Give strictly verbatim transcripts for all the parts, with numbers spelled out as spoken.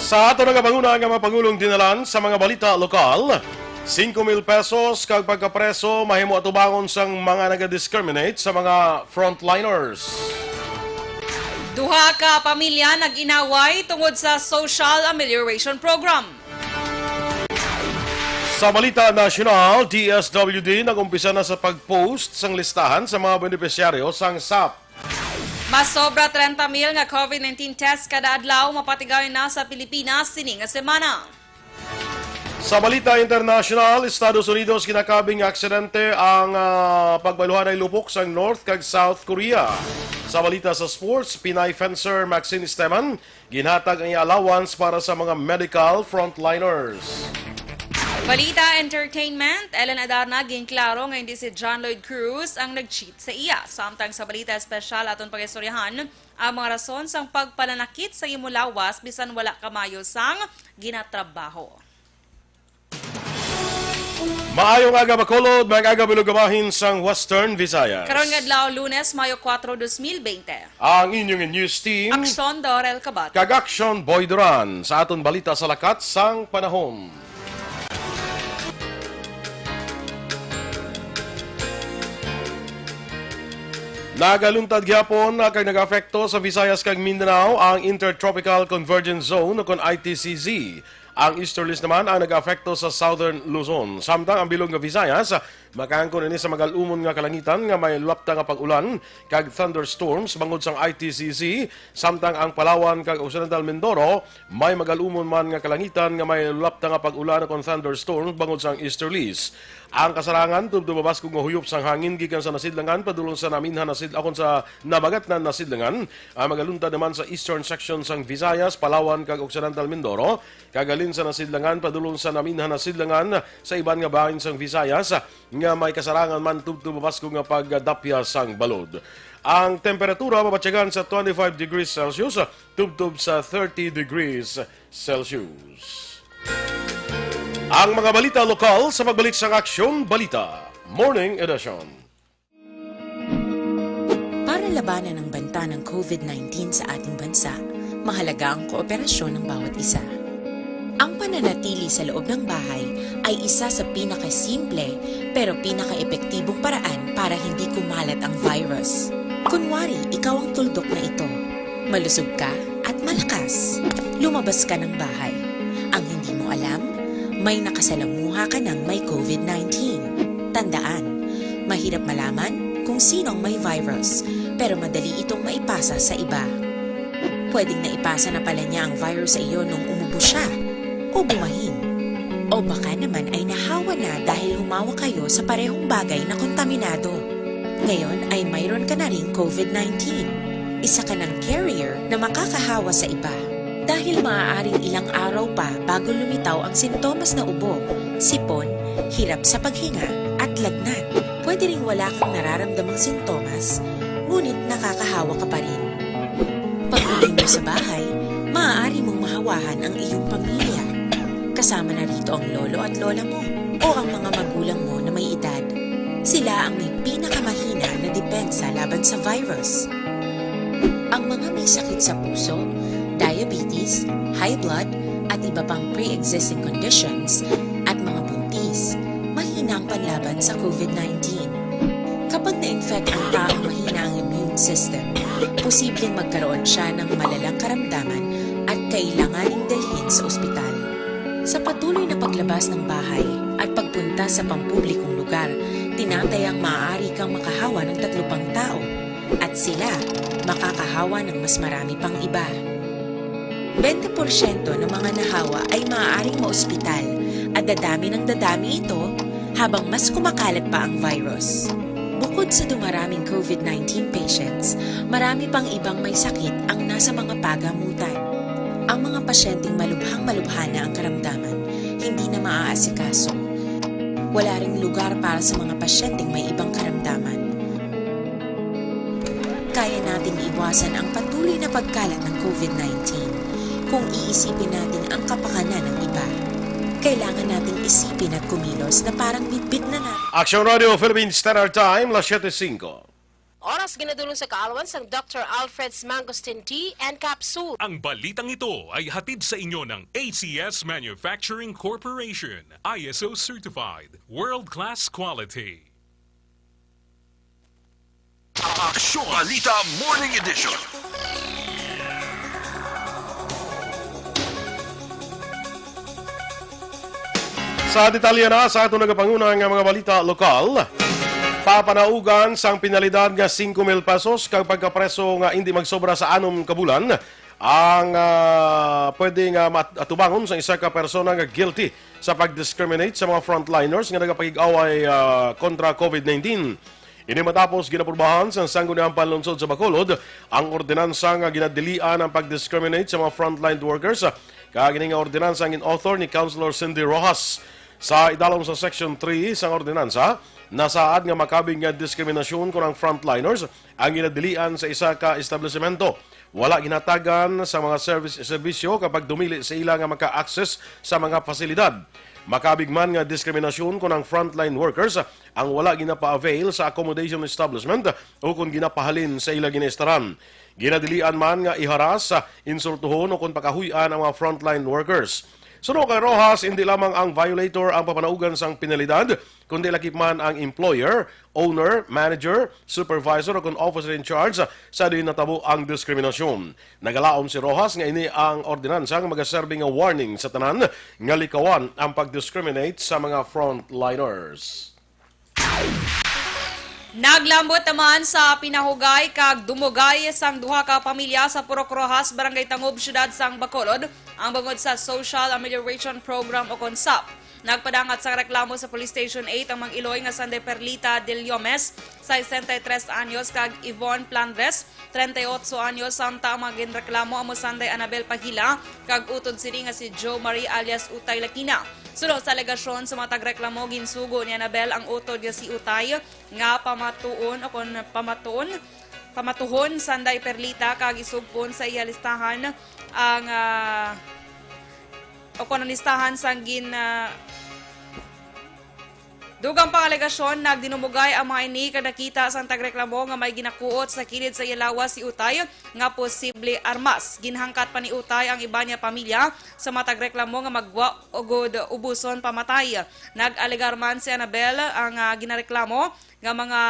Sa ato nga banguna nga mga pangulong dinalan sa mga balita lokal, singko mil pesos kag pagkapreso mahimo atubangon sang mga naga-discriminate sa mga frontliners. Duha ka pamilya nag-inaway tungod sa Social Amelioration Program. Sa balita nasyonal, D S W D nag-umpisa na sa pag-post sang listahan sa mga benepisyaryo sang sap. Mas sobra trenta mil nga COVID nineteen test kada adlaw mapatigayon na sa Pilipinas sini nga semana. Sa balita internasyonal, Estados Unidos, ginakabig nga aksidente ang, ah, pagbayluhanay lupok sang North kag South Korea. Sa balita sa sports, Pinay fencer Maxine Esteban ginhatag ang iya allowance para sa mga medical frontliners. Balita entertainment, Ellen Adarna, ginklaro nga hindi si John Lloyd Cruz ang nag-cheat sa iya. Samtang sa balita espesyal, aton pag-istoryahan ang mga rason sang pagpananakit sa imo lawas bisan wala ka maayo sang ginatrabaho. Maayong aga, Bacolod, maayong aga, Bilog nga bahin sang Western Visayas. Karon nga adlaw, Lunes, Mayo kuwatro, dos mil bente. Ang inyong news team, Aksyon Dorel Kabat. Kag Aksyon Boy Duran, sa aton balita sa lakat sang panahon. Nagaluntad gihapon na kag nag-apekto sa Visayas kag Mindanao ang Intertropical Convergence Zone o kon I T C Z. Ang easterlies naman ang nag-apekto sa Southern Luzon. Samtang ang bilog nga Visayas makaangkon ini sa magal-umon nga kalangitan nga may lulapta nga pag-ulan kag thunderstorms bangod sang I T C Z, samtang ang Palawan kag Occidental Mindoro may magal-umon man nga kalangitan nga may lulapta nga pag-ulan kon thunderstorms bangod sang easterlies. Ang kasarangan tubtob mabaskog nga huyop sang hangin gikan sa nasidlangan padulong sa naminhan nasid-, akon sa nabagatnan nasidlangan, ang magaluntad naman sa eastern section sang Visayas, Palawan, kag Occidental Mindoro, kag halin sa nasidlangan padulong sa naminhan nasidlangan sa iban nga bahin sang Visayas, nga may kasarangan man tubtob mabaskog nga pagdapya sang balod. Ang temperatura mabatyagan sa twenty-five degrees Celsius tubtob sa thirty degrees Celsius. Ang mga balita lokal sa pagbalik sang Aksyon Balita Morning Edition. Para labanan ang banta ng COVID nineteen sa ating bansa, mahalaga ang kooperasyon ng bawat isa. Ang pananatili sa loob ng bahay ay isa sa pinakasimple pero pinakaepektibong paraan para hindi kumalat ang virus. Kunwari, ikaw ang tuldok na ito. Malusog ka at malakas. Lumabas ka ng bahay. Ang hindi mo alam, may nakasalamuha ka ng may COVID nineteen. Tandaan, mahirap malaman kung sino ang may virus, pero madali itong maipasa sa iba. Pwedeng naipasa na pala niya ang virus sa iyo nung umubo siya o bumahin. O baka naman ay nahawa na dahil humawak kayo sa parehong bagay na kontaminado. Ngayon ay mayroon ka na ring COVID nineteen. Isa ka ng carrier na makakahawa sa iba. Dahil maaaring ilang araw pa bago lumitaw ang sintomas na ubo, sipon, hirap sa paghinga, at lagnat. Pwede ring wala kang nararamdamang sintomas, ngunit nakakahawa ka pa rin. Pag-uwi mo sa bahay, maaari mong mahawahan ang iyong pamilya. Kasama na rito ang lolo at lola mo o ang mga magulang mo na may edad. Sila ang may pinakamahina na depensa laban sa virus. Ang mga may sakit sa puso, diabetes, high blood, at iba pang pre-existing conditions, at mga buntis, mahina ang panlaban sa COVID nineteen. Kapag na-infect ang taong mahina ang immune system, posibleng magkaroon siya ng malalang karamdaman at kailanganing dalhin sa ospital. Sa patuloy na paglabas ng bahay at pagpunta sa pampublikong lugar, tinatayang maaari kang makahawa ng tatlo pang tao, at sila makakahawa ng mas marami pang iba. Bente porsyento ng mga nahawa ay maaaring maospital at dadami ng dadami ito habang mas kumakalat pa ang virus. Bukod sa dumaraming COVID nineteen patients, marami pang ibang may sakit ang nasa mga pagamutan. Ang mga pasyenteng malubhang-malubha na ang karamdaman, hindi na maaasikaso. Wala ring lugar para sa mga pasyenteng may ibang karamdaman. Kaya nating iwasan ang patuloy na pagkalat ng COVID nineteen kung iisipin natin ang kapakanan ng iba. Kailangan nating isipin at kumilos na parang bitbit na natin. Aksyon Radio Philippine Standard Time, las siyete singko. Oras ginadulong sa kaalwan sang Doctor Alfred's Mangosteen Tea and Capsule. Ang balitang ito ay hatid sa inyo ng A C S Manufacturing Corporation, I S O certified, world-class quality. Aksyon Balita Morning Edition. Sa detalye na sa aton nagapanguna nga mga balita lokal, papanaugan sang penalidad nga singko mil pesos kag pagkapreso nga indi magsobra sa anom ka bulan ang, ah, pwede nga mat-, atubangon sa isa ka persona nga guilty sa pag-discriminate sa mga frontliners nga nagapakig-away, ah, kontra COVID nineteen. Ini matapos ginaprubahan sang Sangguniang Panlungsod sa Bacolod ang ordinansa nga ginadilian ang pag-discriminate sa mga frontline workers, kag ini nga ordinansa ang gin-author ni Councilor Cindy Rojas. Sa idalom sa Section three sang ordinansa, nasaad nga makabig nga diskriminasyon kon ang frontliners ang ginadilian sa isa ka establisemento wala ginatagan sa mga service, serbisyo kapag dumili sa ila nga maka-access sa mga pasilidad. Makabig man nga diskriminasyon kon ang frontline workers ang wala ginapa-avail sa accommodation establishment o kon ginapahalin sa ila ginaistaran. Ginadilian man nga iharas, insultuhon o kon pakahuy-an ang mga frontline workers. Suno kay Rojas, hindi lamang ang violator ang papanaugan sang penalidad, kundi lakip man ang employer, owner, manager, supervisor, o kon officer in charge sa diin natabo ang diskriminasyon. Nagalaom si Rojas nga ini ang ordinansa nga magaserbi nga warning sa tanan nga likawan ang pag-discriminate sa mga frontliners. Naglambot naman sa pinahugay kag dumugay sang duha ka pamilya sa Purok Rojas, Barangay Tangub, Siyudad sang Bacolod, ang bangod sa Social Amelioration Program o kon sap. Nagpadangat sang reklamo sa Police Station eight ang mag-iloy nga Sanday Perlita Deliomes, sesenta y tres anyos, kag Yvonne Planres, treinta y ocho anyos, samtang ang mga ginreklamo amo Sanday Anabel Pagila kag utod sini nga si Joe Marie alias Utay Lakina. Suno sa alegasyon sa mga tagreklamo, ginsugo ni Anabel ang utod nga si Utay nga pamatuon o kon pamatuon, pamatuhon Sanday Perlita kag isugpon sa iya listahan ang, ah, o kon ang listahan sang gin, ah, dugang pang alegasyon. Nagdinumugay ang mga ini kag nakita sang tagreklamo nga may ginakuot sa kilid sa iya lawas si Utay nga posible armas. Ginhangkat pa ni Utay ang iban niya pamilya sa mga tagreklamo nga maggwa o gud ubuson pamatay. Nag-alegar man si Anabel ang, ah, ginareklamo nga mga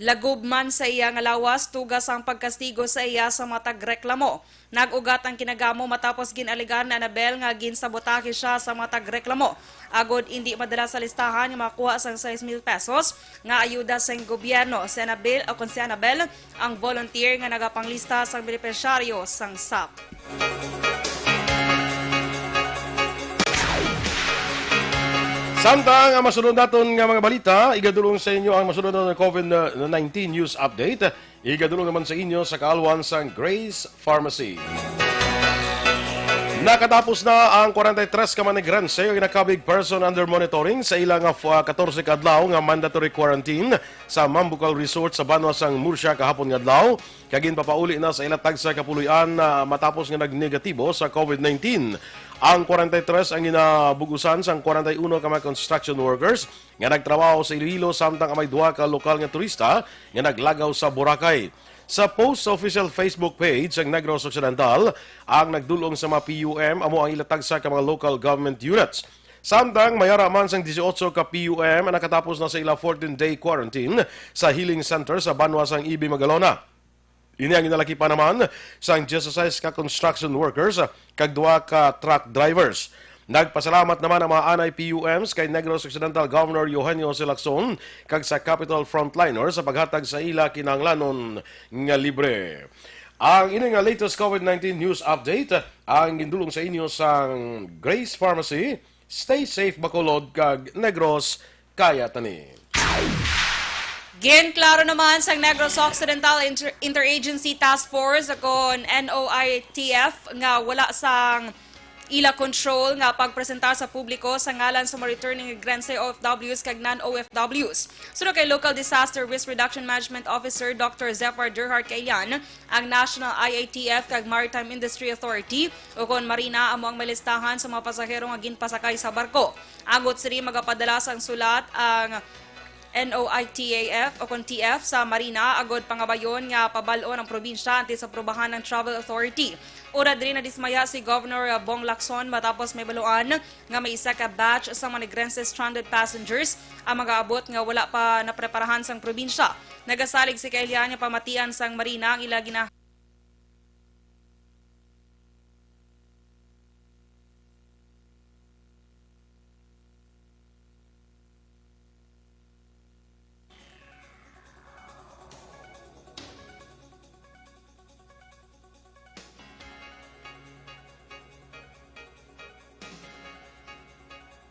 lagob man sa iya nga lawas tuga sang pagkastigo sa iya sa mga tagreklamo. Nag-ugat ang kinagamo matapos gin-alegar ni Anabel nga ginsabotahe siya sa mga tagreklamo agod indi madala sa listahan nga makakuha sang sais mil pesos nga ayuda sang gobyerno. Si Anabel, o kon si Anabel, ang volunteer nga nagapanglista sang benepisyaryo sang sap. Samtang ang masunod naton nga mga balita, igadulong sa inyo ang masunod naton nga COVID nineteen news update. Igadulong naman sa inyo sa kaalwan sang Grace Pharmacy. Nakatapos na ang kwarenta y tres ka mga Negrense nga nakabig person under monitoring sa ila nga, ah, katorse ka adlaw nga mandatory quarantine sa Mambucal Resort sa banwa sang Murcia kahapon nga adlaw, kag ginpapauli na sa ila tagsa ka puloy-an, ah, matapos nga nagnegatibo sa COVID nineteen. Ang kwarenta y tres ang ginabug-usan sang kwarenta y uno ka mga construction workers nga nagtrabaho sa Iloilo, samtang ang may duha ka lokal nga turista nga naglagaw sa Boracay. Sa post sa official Facebook page sang Negros Occidental, ang nagdul-ong sa mga P U M amo ang ila tagsa ka mga local government units. Samtang may ara man sang dieciocho ka P U M ang nakatapos na sa ila fourteen-day quarantine sa healing center sa banwa sang Ibi, Magalona. Ini ang ginalakipan naman sang dieciséis ka construction workers kag duha ka truck drivers. Nagpasalamat naman ang mga anay P U Ms kay Negros Occidental Governor Eugenio Silacson kag sa Capitol Frontliner sa paghatag sa ila kinahanglanon nga libre. Ang ini nga latest COVID nineteen news update ang gindulong sa inyo sang Grace Pharmacy. Stay safe, Bacolod kag Negros, kaya tani. Ginklaro naman sang Negros Occidental Inter-, Interagency Task Force, kon N O I T F, nga wala sang ila control nga pagpresentar sa publiko sa ngalan sa mga returning Negrense O F Ws kag non-O F Ws. Suno kay Local Disaster Risk Reduction Management Officer Doctor Zephyr Gerhard Caillan, ang National I A T F kag Maritime Industry Authority, o kon MARINA, amo ang may listahan sa mga pasahero nga ginpasakay sa barko. Angot sini, magapadala sang sulat ang N O I T A F o kon T F sa Marina agod pangabayon nga pabal-on ang probinsya antes sa aprobahan ng Travel Authority. Una diri nadismaya si Governor Bong Lacson matapos mahibaluan nga may isa ka batch sang mga Negrense stranded passengers ang mag-aabot nga wala pa napreparahan sang probinsya. Nagasalig si Kailian nga pamatian sang Marina ang ila gina-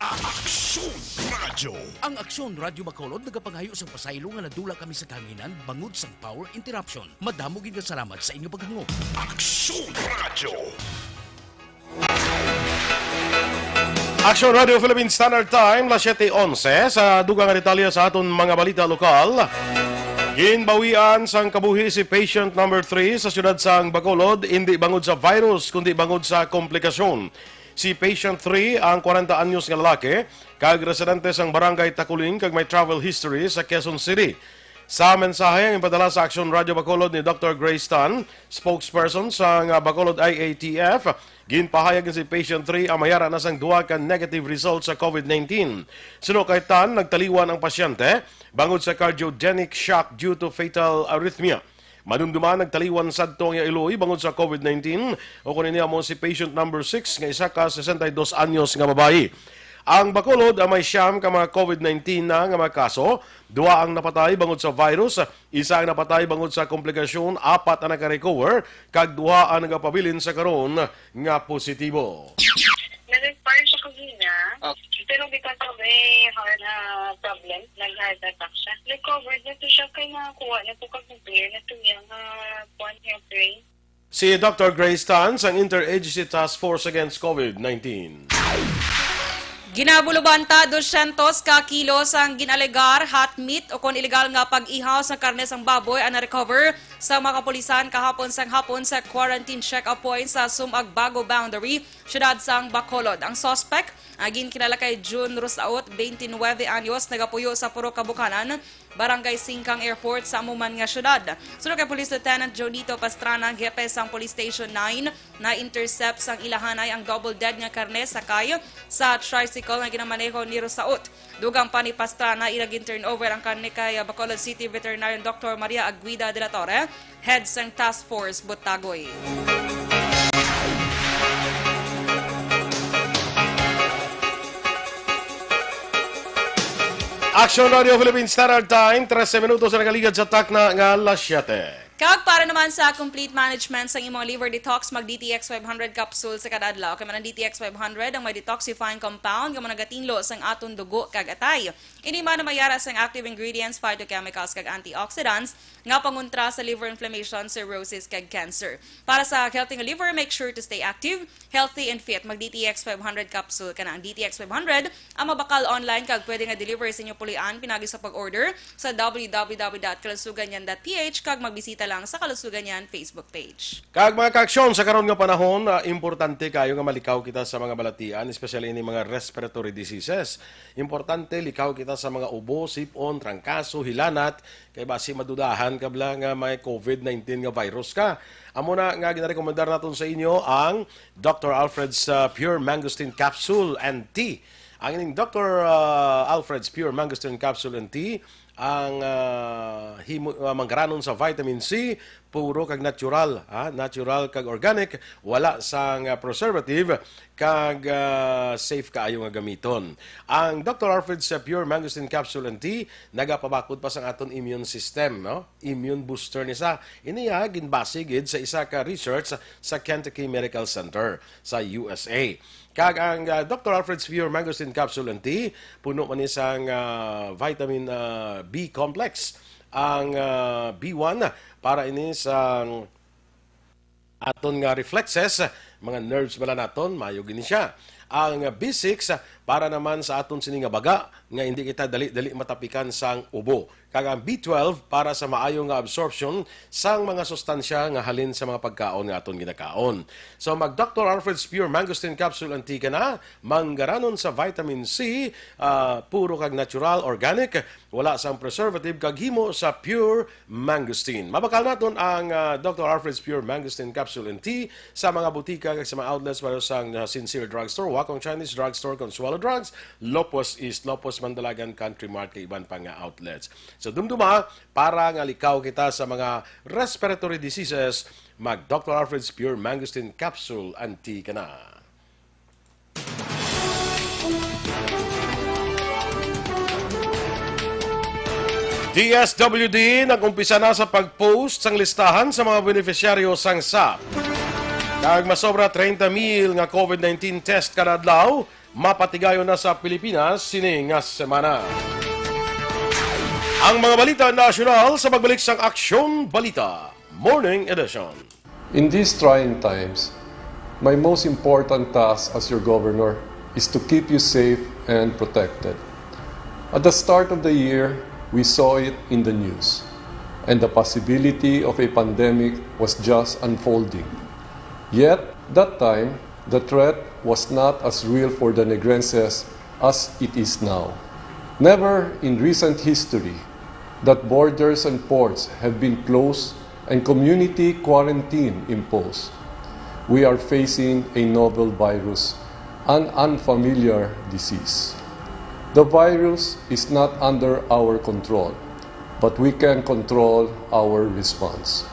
Aksyon Radyo. Ang Aksyon Radyo Bacolod nagapangayo sang pasaylo nga nadula kami sa kahanginan bangod sang power interruption. Madamo gid nga salamat sa inyo paghangop. Aksyon Radyo. Aksyon Radio Philippine Standard Time, las siete onse. Sa dugang nga detalye sa aton mga balita lokal, ginbawian sang kabuhi si patient number three sa siyudad sang Bacolod, indi bangod sa virus, kundi bangod sa komplikasyon. Si patient three, ang kwarenta anyos nga lalaki, kag residente sang Barangay Taculing kag may travel history sa Quezon City. Sa mensahe ang ipadala sa Aksyon Radio Bacolod ni Doctor Grace Tan, spokesperson sang Bacolod I A T F, ginpahayag nga si patient three ang mayara na sang duha ka negative result sa COVID nineteen. Suno kay Tan, nagtaliwan ang pasyente bangod sa cardiogenic shock due to fatal arrhythmia. Madumduman, nagtaliwan sadto ang iya iloy bangod sa COVID nineteen, ukon ini amo si patient number six nga isa ka sesenta y dos anyos nga babayi. Ang Bacolod ang may siyam ka mga COVID nineteen na nga mga kaso, duha ang napatay bangod sa virus, isa ang napatay bangod sa komplikasyon, apat ang naka-recover, kag duha ang nagapabilin sa karon nga positibo. Nag-expire siya kagina, okay, pero because of a heart, ah, problem, nag-heart attack siya. Recovered na to siya kay nakakuha na to kag clear na to niya nga kuan niya, brain. Si Doctor Grace Tan sang Interagency Task Force Against COVID nineteen. Ginabulubanta dosyentos ka kilo sang ginalegar hot meat o kon iligal nga pag-ihaw sa karne sang baboy ang na-recover sa mga kapulisan kahapon sang hapon sa quarantine check-up point sa Sumag Bago boundary, siyudad sang Bacolod. Ang suspect, ang ginkilala kay June Rosaot, twenty-nine anyos, nagapuyo sa Purok Kabukanan, Barangay Singkang Airport sa amo man nga siyudad. Suno kay Police Lieutenant Jonito Pastrana, hepe sang Police Station nine, na-intercept sang ilahanay ang double dead nga karne sakay sa tricycle nga ginamaneho ni Rosaot. Dugang pa ni Pastrana, ila gin-turnover ang karne kay Bacolod City Veterinarian Doctor Maria Aguida de la Torre, head sang Task Force Butagoy. Action Radio Philippine Standard Time, trese minutos na nakaligad sa takna nga alas siyete. Kag para naman sa complete management sang imong liver detox, mag D T X five hundred capsule sa kada adlaw. Kay man ang D T X five hundred ang may detoxifying compound nga managatinlo sang aton dugo kag atay. Ini man ang mayara sang active ingredients, phytochemicals, kag antioxidants nga pangontra sa liver inflammation, cirrhosis, kag cancer. Para sa healthy nga liver, make sure to stay active, healthy, and fit. Mag D T X five hundred capsule ka na. Ang D T X five hundred ang mabakal online kag pwede nga deliver sa inyo pulian pinagi sa pag-order sa W W W dot kalusuganyan dot P H kag magbisita lang sa Kalusugan Yan Facebook page. Kag mga kaaksyon, sa karon nga panahon, ah, importante kayo nga malikaw kita sa mga balatian, especially ini mga respiratory diseases. Importante likaw kita sa mga ubo, sip-on, trangkaso, hilanat, kay basi madudahan ka bala nga may COVID nineteen nga virus ka. Amo na nga ginarekomendar naton sa inyo ang Doctor Alfred's, ah, Pure Mangosteen Capsule and Tea. Ang ining Doctor, ah, Alfred's Pure Mangosteen Capsule and Tea, ang, ah, himo, ah, manggaranon sa vitamin C, puro kag natural, ha? Natural kag organic, wala sang, ah, preservative kag, ah, safe kaayo nga gamiton. Ang Doctor Alfred's, ah, Pure Mangosteen Capsule and Tea nagapabakod pa sang aton immune system, no? Immune booster ni sa. Ini, ah, ginbase gid sa isa ka research sa Kentucky Medical Center sa U S A. Kag ang, ah, Doctor Alfred's Pure Mangosteen Capsule and Tea, puno man ni sang, ah, vitamin, ah, B complex. Ang, ah, B one para ini sang aton nga reflexes, mga nerves bala naton, mayo gini siya. Ang B six Para naman sa aton sini nga baga nga hindi kita dali-dali matapikan sang ubo, kag ang B twelve para sa maayo nga absorption sang mga sustansya nga halin sa mga pagkaon nga aton ginakaon. So, mag Doctor Alfred's Pure Mangosteen Capsule Antique na, manggaranon sa vitamin C, ah, puro kag natural, organic, wala sang preservative, kag himo sa pure mangosteen. Mabakal naton ang, ah, Doctor Alfred's Pure Mangosteen Capsule and Tea sa mga butika kag sa mga outlets, pareho sang, ah, Sincere Drugstore, Wacom Chinese Drugstore, Consuelo Drugs, Lopez East, Lopez Mandalagan, Country Mart, kag iban pa nga outlets. So, dumduma, para nga likaw kita sa mga respiratory diseases, mag Doctor Alfred's Pure Mangosteen Capsule and Tea ka na. D S W D nag-umpisa na sa pag-post sang listahan sa mga benepisyaryo sang sap. Kag masobra treinta mil nga COVID nineteen test kada adlaw, mapatigayon na sa Pilipinas sini nga semana. Ang mga balita nasyonal sa pagbalik sang Aksyon Balita Morning Edition. In these trying times, my most important task as your governor is to keep you safe and protected. At the start of the year, we saw it in the news, and the possibility of a pandemic was just unfolding. Yet, that time, the threat was not as real for the Negrenses as it is now. Never in recent history that borders and ports have been closed and community quarantine imposed. We are facing a novel virus, an unfamiliar disease. The virus is not under our control, but we can control our response.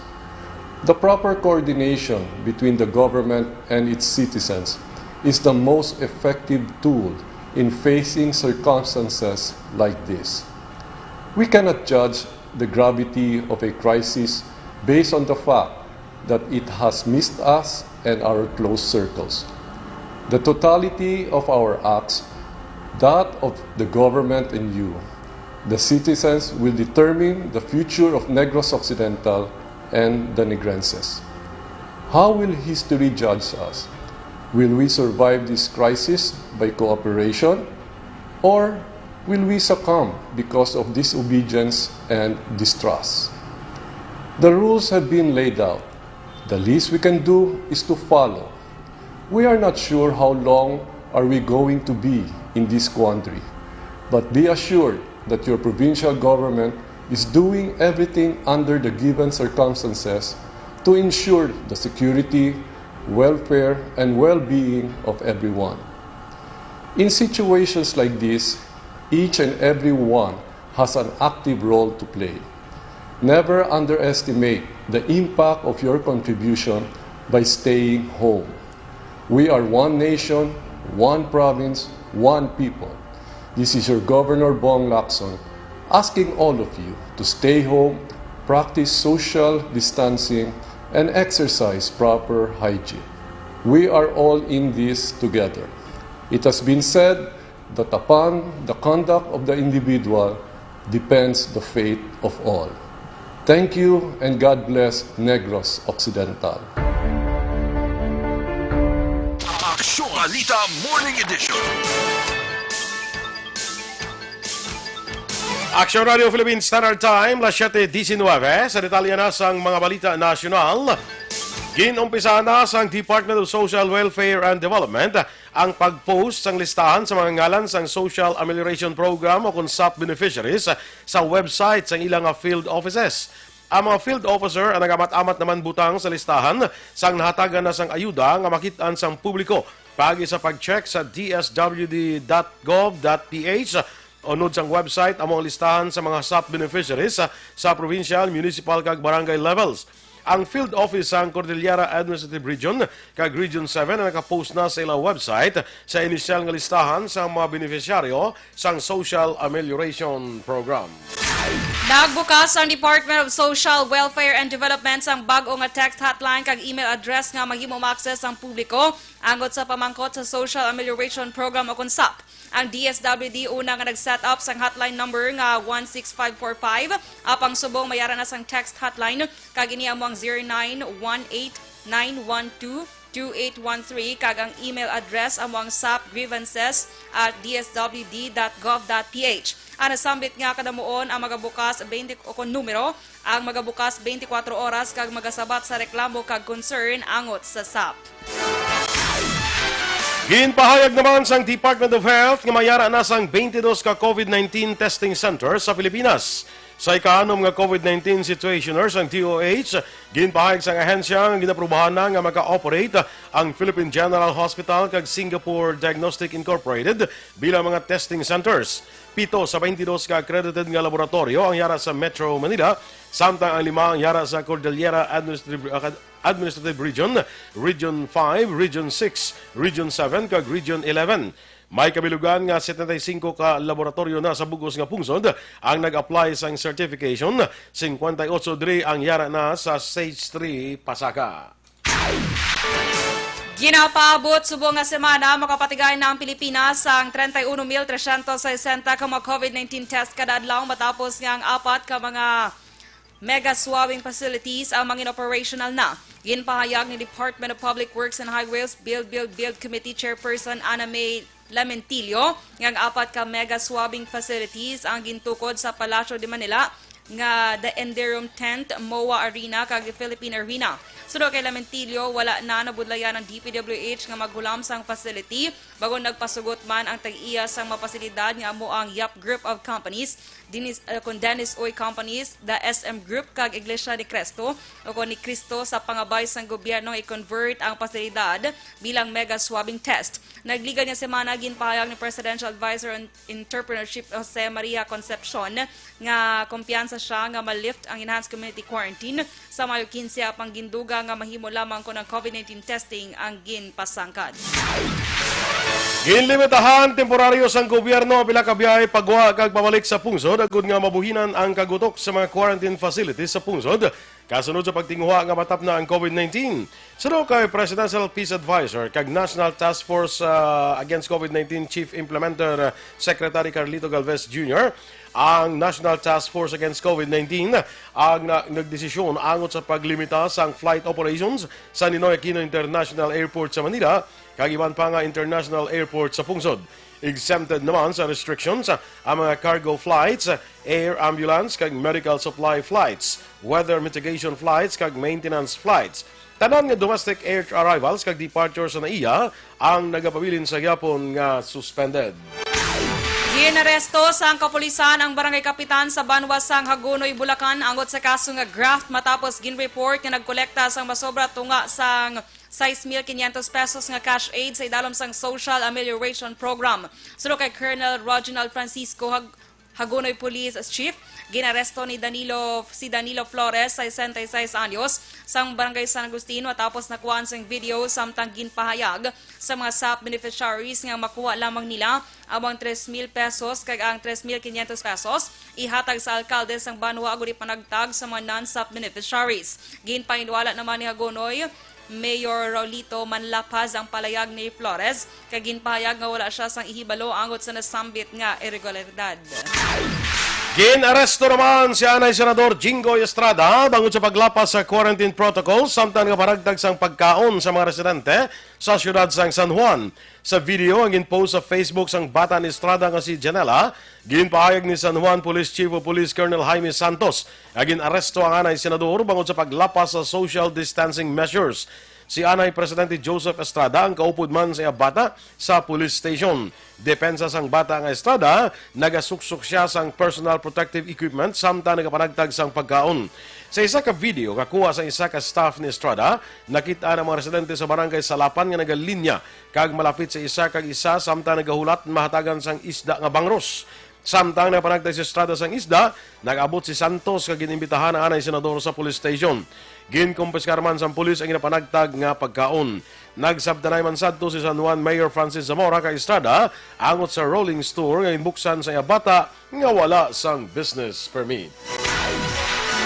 The proper coordination between the government and its citizens is the most effective tool in facing circumstances like this. We cannot judge the gravity of a crisis based on the fact that it has missed us and our close circles. The totality of our acts, that of the government and you, the citizens, will determine the future of Negros Occidental and the Negrenses. How will history judge us? Will we survive this crisis by cooperation, or will we succumb because of disobedience and distrust? The rules have been laid out. The least we can do is to follow. We are not sure how long are we going to be in this quandary, but be assured that your provincial government is doing everything under the given circumstances to ensure the security, welfare, and well-being of everyone. In situations like this, each and every one has an active role to play. Never underestimate the impact of your contribution by staying home. We are one nation, one province, one people. This is your Governor Bong Lacson asking all of you to stay home, practice social distancing, and exercise proper hygiene. We are all in this together. It has been said that upon the conduct of the individual depends the fate of all. Thank you and God bless Negros Occidental. Aksyon Balita Morning Edition. Aksyon Radio Philippine Standard Time, las siete diecinueve. Sa detalye na sang mga balita nasyonal, ginumpisahan na sang Department of Social Welfare and Development ang pag-post sang listahan sa mga ngalan sang Social Amelioration Program o kon sap beneficiaries sa website sang ila nga field offices. Ang mga field officer ang nagamat-amat naman butang sa listahan sang nahatagan na sang ayuda nga makit-an sang publiko paagi sa pag-check sa D S W D dot gov dot P H. Unod sang website, amo ang listahan sa mga sap beneficiaries sa provincial, municipal, kag barangay levels. Ang field office sang Cordillera Administrative Region kag Region seven ang nakapost na sa ila website sa inisyal nga listahan sa mga beneficiaryo sang Social Amelioration Program. Nagbukas ang Department of Social Welfare and Development sang bag-o nga text hotline kag email address nga mahimo ma-access sang publiko angot sa pamangkot sa Social Amelioration Program o kon sap. Ang D S W D una nga nag-set up sang hotline number nga one six five four five, apang subong may ara na sang text hotline, kag ini amo ang zero nine one eight nine one two two eight one three, kag ang email address amo ang sap grievances at d s w d dot gov dot p h. Ang nasambit nga kadamuon ang magabukas twenty o kon numero ang magabukas twenty-four oras kag magasabat sa reklamo kag concern angot sa sap. Ginpahayag naman sang Department of Health nga may ara na sang twenty-dos ka COVID nineteen testing center sa Pilipinas. Sa ikaanom nga COVID nineteen situationer sang D O H, ginpahayag sang ahensya nga ginaprubahan na nga maka-operate ang Philippine General Hospital kag Singapore Diagnostic Incorporated bilang mga testing centers. Pito sa twenty-dos ka accredited nga laboratoryo ang yara sa Metro Manila, samtang ang lima ang yara sa Cordillera Administrative, Administrative Region, Region five, Region six, Region seven, kag Region eleven. May kabilugan nga setenta y cinco ka laboratoryo na sa bug-os nga pungsod ang nag-apply sang certification, cincuenta y ocho diri ang yara na sa Stage three Pasaka. Ginapaabot subong nga semana, makapatigay na ang Pilipinas sang treinta y uno mil trescientos sesenta ka mga COVID nineteen test kada adlaw, matapos nga ang apat ka mga mega swabbing facilities ang mangin operational na. Ginpahayag ni Department of Public Works and Highways Build, Build, Build Committee Chairperson Ana May Lamentillo nga ang apat ka mega swabbing facilities ang gintukod sa Palasyo de Manila nga The Enderum Tent, MOA Arena, kag Philippine Arena. Suno kay Lamentillo, wala na nabudlayan ang D P W H nga maghulam sang facility, bag-o nagpasugot man ang tag-iya sang mga pasilidad nga amo ang Yap Group of Companies, Dennis, uh, kon Dennis Uy Companies, the S M Group, kag Iglesia ni Cristo o kon ni Cristo sa pangabay sang gobyerno i-convert ang pasilidad bilang mega swabbing test. Nagligad nga semana, ginpahayag ni Presidential Advisor on Entrepreneurship Jose Maria Concepcion nga kumpiyansa siya nga ma-lift ang enhanced community quarantine sa Mayo quince, apang ginduga nga mahimo lamang kon ang COVID nineteen testing ang ginpasangkad. Ginlimitahan temporaryo sang gobyerno ang pila ka biyahe pagwa kag pabalik sa pungsod agud nga mabuhinan ang kagutok sa mga quarantine facilities sa pungsod, kasunod sa pagtinguha nga matapna ang COVID nineteen. Suno kay Presidential Peace Advisor kag National Task Force, ah, Against COVID nineteen Chief Implementer, ah, Secretary Carlito Galvez Junior, ang National Task Force Against COVID nineteen ang na-, nagdesisyon angot sa paglimita sang flight operations sa Ninoy Aquino International Airport sa Manila kag iban pa nga international airport sa pungsod. Exempted naman sa restrictions ang mga cargo flights, air ambulance, kag medical supply flights, weather mitigation flights, kag maintenance flights. Tanan nga domestic air arrivals kag departures sa NAIA ang nagapabilin sa gihapon nga suspended. Ginaresto sang kapulisan ang barangay kapitan sa banwa sang Hagonoy, Bulacan, angot sa kaso nga graft, matapos ginreport nga nagkolekta sang masobra tunga sang sais mil quinientos pesos nga cash aid sa idalom sang Social Amelioration Program. Suno kay Colonel Reginald Francisco Hag-, Hagonoy Police Chief, ginaresto ni Danilo, si Danilo Flores, sesenta y seis anyos, sang Barangay San Agustin, matapos nakuhaan sang video samtang ginpahayag sa mga sap beneficiaries nga makuha lamang nila ang tres mil pesos kag ang tres mil quinientos pesos ihatag sa alkalde sang banwa agud ipanagtag sa mga non-sap beneficiaries. Ginpahinwala naman ni Hagonoy Mayor Raulito Manlapaz ang palayag ni Flores, kag ginpahayag nga wala sia sang ihibalo angot sa nasambit nga iregularidad. Gin-aresto naman si anay Senador Jinggoy Estrada bangod sa paglapas sa quarantine protocol samtang nagapanagtag sang pagkaon sa mga residente sa siyudad sang San Juan. Sa video ang gin-post sa Facebook sang bata ni Estrada nga si Janela, ginpahayag ni San Juan Police Chief of Police Colonel Jaime Santos nga gin-aresto ang anay senador bangod sa paglapas sa social distancing measures. Si anay Presidente Joseph Estrada ang kaupod man sa iya bata sa police station. Depensa sang bata nga Estrada, nagasuksok sia sang personal protective equipment samtang nagapanagtag sang pagkaon. Sa isa ka video nga kuha sa isa ka staff ni Estrada, nakit-an ang mga residente sa barangay Salapan nga nagalinya kag malapit sa isa kag isa samtang nagahulat mahatagan sang isda nga bangros. Samtang nagapanagtag si Estrada sang isda, nag-abot si Santos kag gin-imbitahan ang anay senador sa police station. Ginkumpiskar man sang pulis ang ginapanagtag nga pagkaon. Nagsabtanay man sadto si San Juan Mayor Francis Zamora kay Estrada angot sa rolling store nga ginbuksan sa iya bata nga wala sang business permit.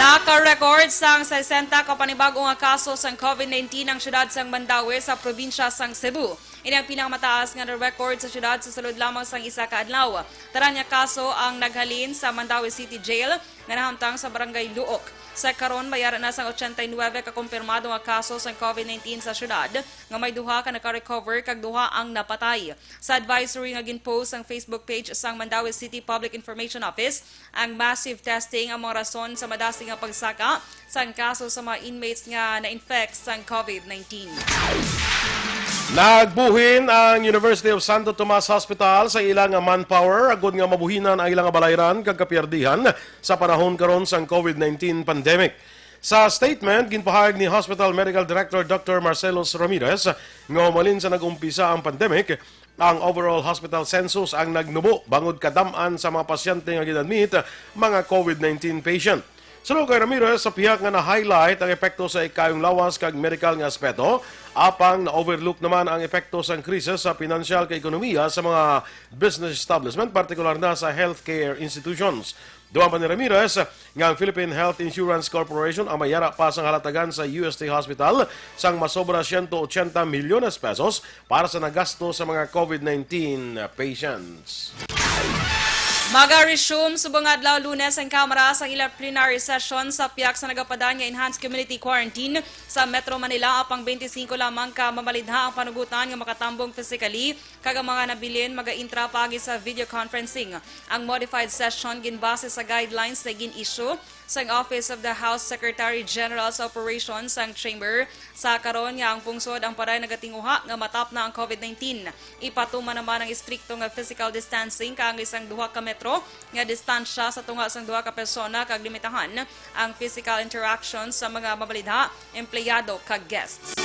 Naka-record sang sesenta ka panibag-o nga kaso sang COVID nineteen ang siyudad sang Mandaue sa probinsya sang Cebu. Ini ang pinakamataas nga na-record sa siyudad sa sulod lamang sang isa ka adlaw. Tanan nga kaso ang naghalin sa Mandaue City Jail nga nahamtang sa Barangay Luok. Sa karon, may ara na sang ochenta y nuebe ka kumpirmado nga kaso sang COVID nineteen sa siyudad, nga may duha ka naka-recover kag duha ang napatay. Sa advisory nga gin-post sang Facebook page sang Mandaue City Public Information Office, ang massive testing ang mga rason sa madasig nga pagsaka sang kaso sa mga inmates nga na-infect sang COVID nineteen. Nagbuhin ang University of Santo Tomas Hospital sa ila nga manpower agod nga mabuhinan ang ila nga balayran kag kapiyerdihan sa panahon karon sang COVID nineteen pandemic. Sa statement, ginpahayag ni Hospital Medical Director Doctor Marcelos Ramirez nga humalin sa nag-umpisa ang pandemic, ang overall hospital census ang nagnubo bangod kadam-an sa mga pasyente nga gin-admit, mga COVID nineteen patient. Suno kay Ramirez, sa pihak nga na-highlight ang epekto sa ikayong lawas kag medikal nga aspeto, apang na-overlook naman ang epekto sang krisis sa pinansyal kag ekonomiya sa mga business establishment, partikular na sa healthcare institutions. Dugang pa ni Ramirez nga ang Philippine Health Insurance Corporation ang may ara pa sang halatagan sa U S T Hospital sang masobra siyento ochenta milyones pesos para sa nagasto sa mga COVID nineteen patients. Maga-resume subong adlaw Lunes ang Kamara sa ila plenary session sa pihak sa nagapadan nga enhanced community quarantine sa Metro Manila, apang twenty-five lamang ka mamalidha ang panugutan nga makatambong physically, kag ang mga nabilin magaintra paagi sa video conferencing. Ang modified session ginbase sa guidelines nga gin-issue sang Office of the House Secretary General sa Operation sang Chamber. Sa karon nga ang pungsod ang paray nagatinguha nga matapna ang COVID nineteen, ipatuman naman ang istrikto nga physical distancing kaangay sang duha ka metro nga distansya sa tunga sang duha ka persona kag limitahan ang physical interaction sa mga mabalidha, empleyado, kag guests.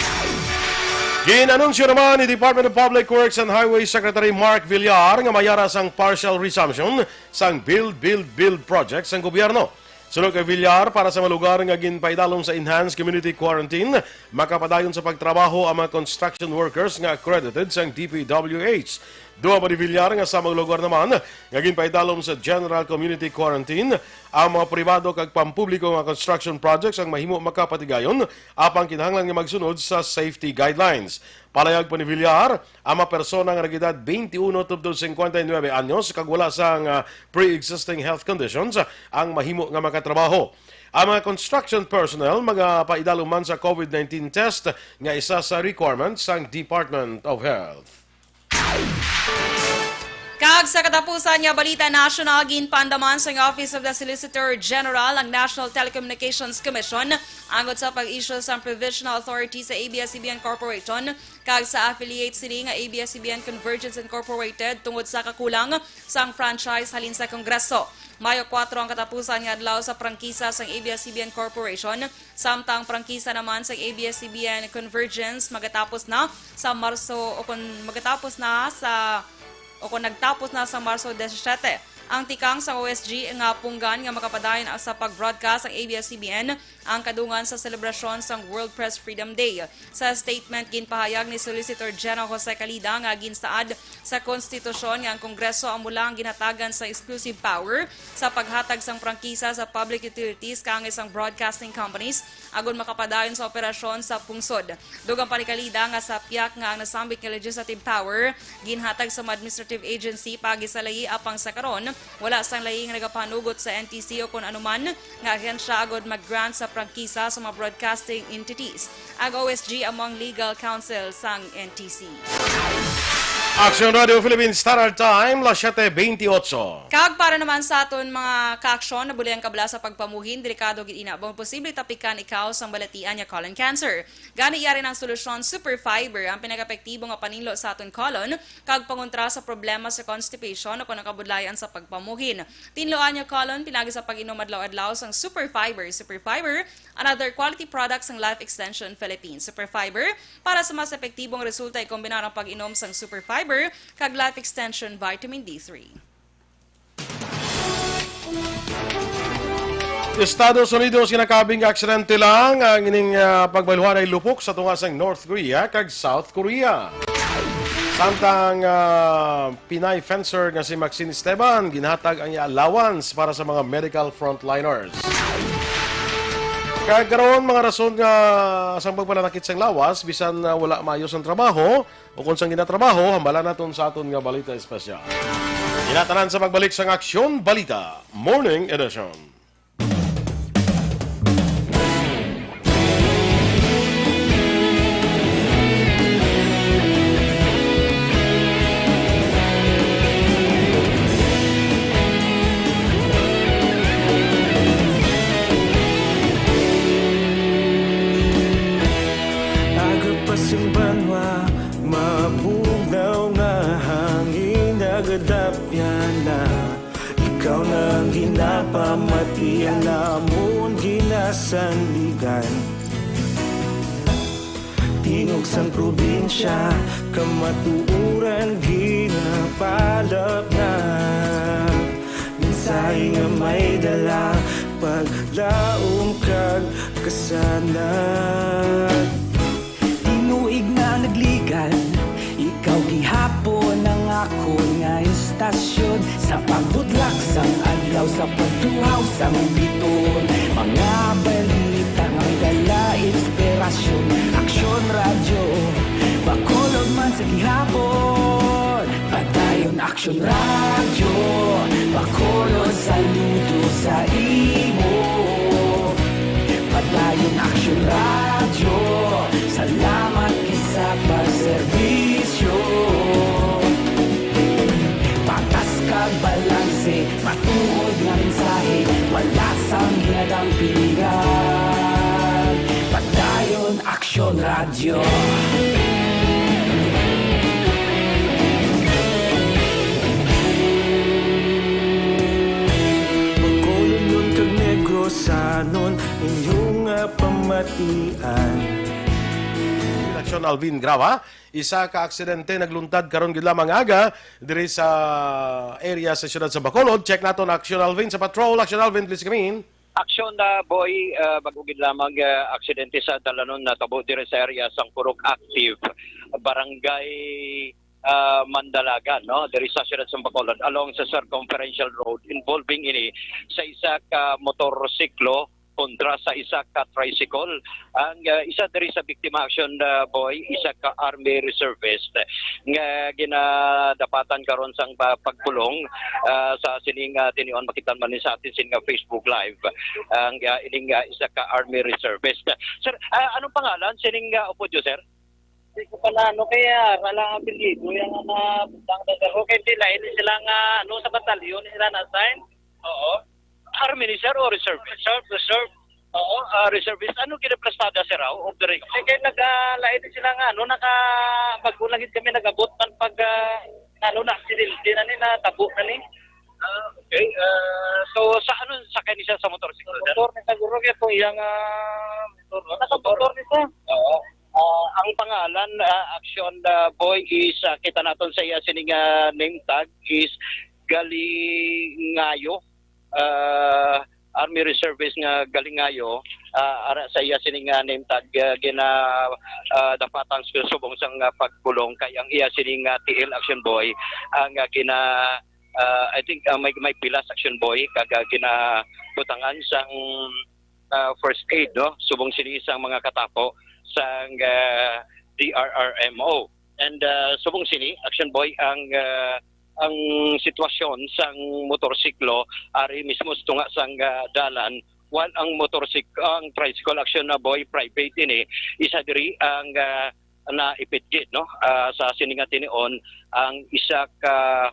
Gin-anunsyo naman ni Department of Public Works and Highways Secretary Mark Villar nga may ara sang partial resumption sang Build, Build, Build project sang gobyerno. Suno kay Villar, para sa mga lugar nga ginpaidalom sa enhanced community quarantine, makapadayon sa pagtrabaho ang mga construction workers nga accredited sang D P W H. Dugang pa ni Villar nga sa mga lugar naman nga ginpaidalom sa general community quarantine, ang mga pribado kag pampubliko nga construction projects ang mahimo makapatigayon, apang kinahanglan nga magsunod sa safety guidelines. Palayag pa ni Villar, ang mga persona nga nag-edad twenty-one tubtob cincuenta y nueve anyos kag wala sang, ah, pre-existing health conditions ang mahimo nga makatrabaho. Ang mga construction personnel magapaidalom man sa COVID nineteen test nga isa sa requirements sang Department of Health. Kag sa katapusan nga balita national, ginpaandaman sang Office of the Solicitor General ang National Telecommunications Commission angot sa pag-issue sang provisional authority sa A B S C B N Corporation kag sa affiliate sini nga A B S C B N Convergence Incorporated tungod sa kakulang sang franchise halin sa Kongreso. Mayo kuwatro ang katapusan nga adlaw sa prangkisa sang A B S C B N Corporation, samtang prangkisa naman sang A B S C B N Convergence magatapos na sa Marso, o kon magatapos na sa, o kon nagtapos na sa Marso disisiete. Ang tikang sang O S G nga punggan nga makapadayon sa pag-broadcast ang A B S C B N ang kadungan sa selebrasyon sang World Press Freedom Day. Sa statement, ginpahayag ni Solicitor General Jose Calida nga ginsaad sa konstitusyon nga ang Kongreso amo lang ang ginhatagan sa exclusive power sa paghatag sang prangkisa sa public utilities kaangay sang broadcasting companies agod makapadayon sa operasyon sa pungsod. Dugang pa ni Calida nga sa pihak nga ang nasambit nga legislative power ginhatag sa mga administrative agency paagi sa layi, apang sa karon wala sang layi nga nagapahanugot sa N T C o kon anuman nga ahensya agod mag-grant sa prangkisa sa mga broadcasting entities. Ang O S G amo ang legal counsel sang N T C. Aksyon Radio Philippines Standard Time, las siete veintiocho. Kag para naman sa aton mga kaaksyon, nabuli ang kabala sa pagpamuhin, delikado gid ina. Bang posible tapikan ikaw sang balatian nga colon cancer? Gani, yari na ang solusyon, Super Fiber, ang pinakaepektibo nga paninlo sa aton colon kag pangontra sa problema sa constipation o kon ang kabudlayan sa pagpamuhin. Tinluan nga colon pinaagi sa pag-inom adlaw-adlaw sang Super Fiber. Super Fiber, another quality product sang Life Extension Philippines. Super Fiber, para sa mas epektibong resulta, ikombinar ang pag-inom sang Super Fiber kag Life Extension Vitamin D three. Estados Unidos, ginakabig nga aksidente lang ang ining, ah, pagbaluhanay lupok sa tunga sang North Korea kag South Korea. Samtang, ah, Pinay fencer nga si Maxine Esteban, ginhatag ang iya allowance para sa mga medical frontliners. Kag karon, mga rason nga sang pagpananakit sang lawas, bisan, ah, wala maayo sang trabaho o kon sang ginatrabaho, hambala naton sa aton nga balita espesyal. Ina tanan sa pagbalik sang Aksyon Balita Morning Edition. Aga pa sing banwa, mabugnaw nga hangin, nagadapyan na. Ikaw na ang ginapamati, ang amon ginasandigan. Tingog sang probinsya, kamatuoran ginapalapnag. Mensahe nga may dala, paglaom kag kasanag. Tinuig na nagligad, ikaw gihapon ang akon nga istasyon. Sa pagbudlak sang adlaw, sa pagtuhaw sang biton, mga balita nga may dala inspirasyon. Aksyon Radyo Bacolod man sa gihapon. Padayon Aksyon Radyo Bacolod, saludo sa imo. Padayon Aksyon Radyo, salamat kay sa pagserbisyo. Patas kag balanse, matuod nga mensahe, wala sang ginadampingan. Padayon Aksyon Radyo. Bacolodnon kag Negrosanon, inyo nga pamatian. Aksyon Alvin Grava, isa ka aksidente nagluntad karon gid lamang aga diri sa area sa siyudad sa Bacolod. Check naton Aksyon Alvin sa patrol. Aksyon Alvin, please come in. Aksyon na, Boy, ah, bag-o gid lamang, ah, aksidente sa dalanon natabo diri sa area sang Purok Active, Barangay, ah, Mandalagan, no, diri sa siyudad sa Bacolod, along sa Circumferential Road, involving ini sa isa ka motorsiklo kontra sa isa ka tricycle. Ang, ah, isa diri sa biktima, Aksyon, ah, Boy, isa ka army reservist nga ginadapatan karon sang pa-, pagpulong, ah, sa sining, ah, tinion. Makita man ni sa aton sini nga Facebook Live ang, ah, ining, ah, isa ka army reservist. Sir, ah, anong pangalan sining, ah, upod niyo, sir? Hindi ko pala, ano, kaya wala ang apelyido, yung mga butang na garo, kaya hindi, lain sila nga, ano, sa batalyon sila na-assign. Oo. Army ni sir o reserve? Reserve, reserve. Oo, ah, reservist. Ano ginaplastada, sir, aw, of the record? Eh, kaya nag-, ah, lain sila nga, ano, naka-, bago lang gid kami nag-abot man pag, ah, ano, na aksidente na ni, natabo na ni. Ah, okay. Ah, so, sa ano, sakay ni siya sa motorsiklo, sir? Motor ni siguro, kaya itong iyang, ah, motor, no? Naka-motor ni siya. Oo. Ah, ang pangalan, ah, Aksyon, ah, Boy, is, ah, kita naton sa iya sining, ah, name tag is Galingayo, ah, Army Reservist nga Galingayo, ah, ara sa iya sining, ah, name tag, ah, gina, ah, dapatan su-, subong sang, ah, pagpulong kay ang iya sining, ah, tiil, Aksyon Boy, ang, ah, gina, ah, I think, ah, may, may pilas, Aksyon Boy, kag, ah, ginabutangan sang, ah, first aid, no? Subong sini sang mga katapo sang, ah, D R R M O. And, ah, subong sini, Aksyon Boy, ang, ah, ang sitwasyon sang motorsiklo ari mismo sa tunga sang, ah, dalan, while ang motorsik-, ang tricycle, Aksyon Boy, private ini, isa diri ang, ah, naipit gid, no? Ah, sa sini nga tinion, ang isa ka,